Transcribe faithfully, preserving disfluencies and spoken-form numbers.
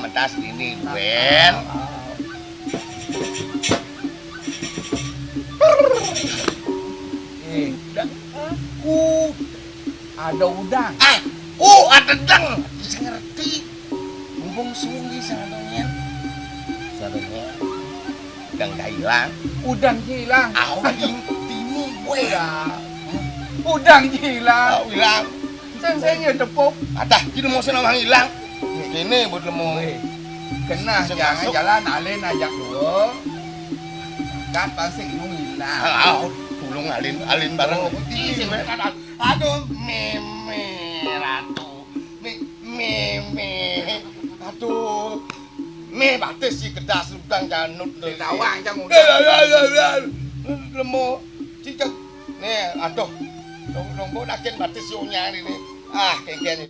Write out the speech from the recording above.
Mentas ini, Wen. Eh, dan ku ada udang. Ah, ku ada dang. Bisa ngerti. Mumpung sungi sadonyen. Sadonyen. Udang gak hilang. Udang hilang. Ah, ding, dini gue. Udang hilang. Ah, hilang. Sing sing ya tepuk. Adah, kini mau senang hilang. Kini buat lemu. Kena. Sing jangan masuk. Jalan alin aja dulu. Kat pasti ilung hilang. Ah, tulung alin, alin bareng. Oh, iya, sing. Aduh, meme ratu. Mi-, meme. Aduh. Mé batis si kedas udang janut. Ditawang cang udang. Ya, ya, ya, ya. Lemu. Cicak. Nih, aduh. Lombo dakin batis si unyang ini. Ah, kengken.